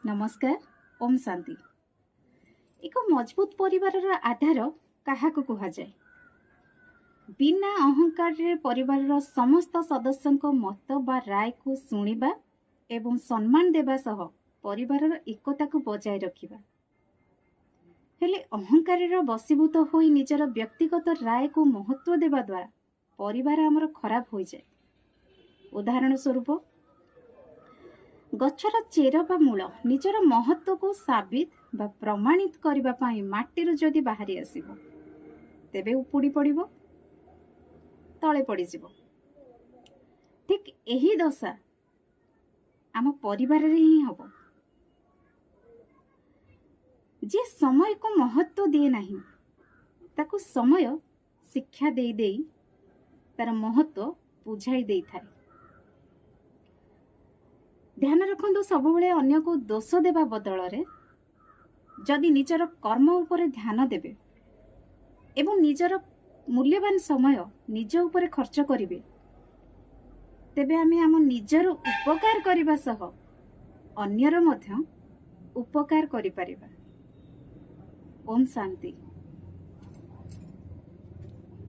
ନମସ୍କାର, ଓମ୍ ଶାନ୍ତି। ଏକ ମଜବୁତ ପରିବାରର ଆଧାର କାହାକୁ କୁହାଯାଏ? ବିନା ଅହଙ୍କାରରେ ପରିବାରର ସମସ୍ତ ସଦସ୍ୟଙ୍କ ମତ ବା ରାୟକୁ ଶୁଣିବା ଏବଂ ସମ୍ମାନ ଦେବା ସହ ପରିବାରର ଏକତାକୁ ବଜାୟ ରଖିବା। ହେଲେ ଅହଙ୍କାରର ବଶୀଭୂତ ହୋଇ ନିଜର ବ୍ୟକ୍ତିଗତ ରାୟକୁ ମହତ୍ତ୍ୱ ଦେବା ଦ୍ୱାରା ପରିବାର ଆମର ଖରାପ ହୋଇଯାଏ। ଉଦାହରଣ ସ୍ୱରୂପ, ଗଛର ଚେର ବା ମୂଳ ନିଜର ମହତ୍ତ୍ୱକୁ ସାବିତ ବା ପ୍ରମାଣିତ କରିବା ପାଇଁ ମାଟିରୁ ଯଦି ବାହାରି ଆସିବ, ତେବେ ଉପୁଡ଼ି ପଡ଼ିବ, ତଳେ ପଡ଼ିଯିବ। ଠିକ୍ ଏହି ଦଶା ଆମ ପରିବାରରେ ହିଁ ହେବ। ଯିଏ ସମୟକୁ ମହତ୍ତ୍ୱ ଦିଏ ନାହିଁ, ତାକୁ ସମୟ ଶିକ୍ଷା ଦେଇ ଦେଇ ତାର ମହତ୍ତ୍ୱ ବୁଝାଇ ଦେଇଥାଏ। ଧ୍ୟାନ ରଖନ୍ତୁ, ସବୁବେଳେ ଅନ୍ୟକୁ ଦୋଷ ଦେବା ବଦଳରେ ଯଦି ନିଜର କର୍ମ ଉପରେ ଧ୍ୟାନ ଦେବେ ଏବଂ ନିଜର ମୂଲ୍ୟବାନ ସମୟ ନିଜ ଉପରେ ଖର୍ଚ୍ଚ କରିବେ, ତେବେ ଆମେ ଆମ ନିଜର ଉପକାର କରିବା ସହ ଅନ୍ୟର ମଧ୍ୟ ଉପକାର କରିପାରିବା। ଓମ୍ ଶାନ୍ତି।